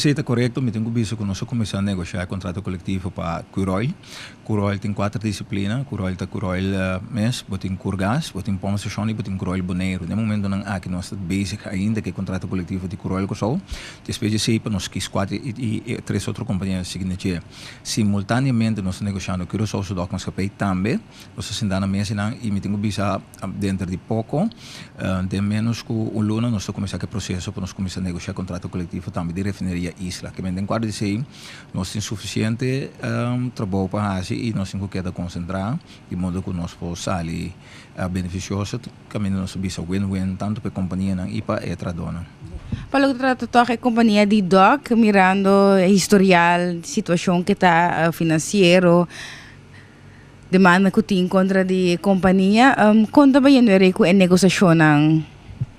Sí, ta korekto. Mi tin ku bisa ku nos a kuminsá negoshá e kontrato kolektivo pa Curoil. Curoil tin kuater disiplina. Curoil ta Curoil mes, bo tin Curgas, bo tin Pompstation i bo tin Curoil Boneiru. Den momentonan aki nos ta bezig ainda ku e kontrato kolektivo di Curoil Kòrsou. Despues di esei pa nos kis kuater i e tres otro kompania sigui na dje. Simultaneamente nos ta negoshando Curaçao su Dokmaatschappij tambe. Nos ta sintá na mesinan i mi tin ku bisa denter di poko, den ménos ku un luna nos ta kuminsá ku e proseso pa nos kuminsá negoshá kontrato kolektivo tambe di Refineria Isla. Ke men den kuadro di esei nos tin sufisiente trabou pa hasi i nos tin ku keda konsentrá di modo ku nos por sali benefisioso kaminda nos ta bisa win-win tantu pa e kompanianan i pa e trahadónan. Pa loke ta trata tòg e kompania di dòk mirando e historial, situashon ke ta finansiero, Demanda ku tin kontra di e kompania, kon ta bayendo e rei ku e negosiashonnan?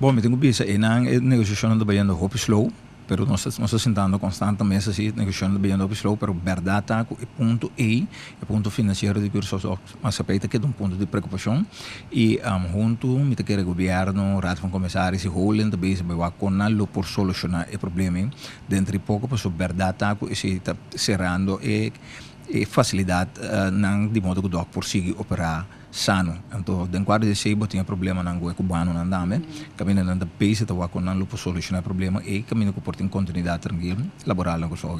Bon, mi tin ku bisa einan e negosiashonnan ta bayendo hopi slow, pero nos ta nos ta sintando konstantemente así, negosiashonnan ta bayendo hopi slow, pero bèrdat ta ku e punto ei, e punto finansiero di Curaçao Maatschappij ta keda un punto di preokupashon i huntu mi ta kere gobièrnu, Raad van Commissaris i holen ta bezig bai wak kon nan lo por solushoná e problema ei denter di poko, pasobra bèrdat ta ku esei ta serando e E facilidad nan di modo cu dok por sigui opera sano. Anto den cuadro di esey bo tin e problemanan cu e cubanonan tambe. Caminda nan ta bezig ta wak con nan lo por soluciona e problema ey caminda cu por tin continuidad tranquil laboral na Curaçao.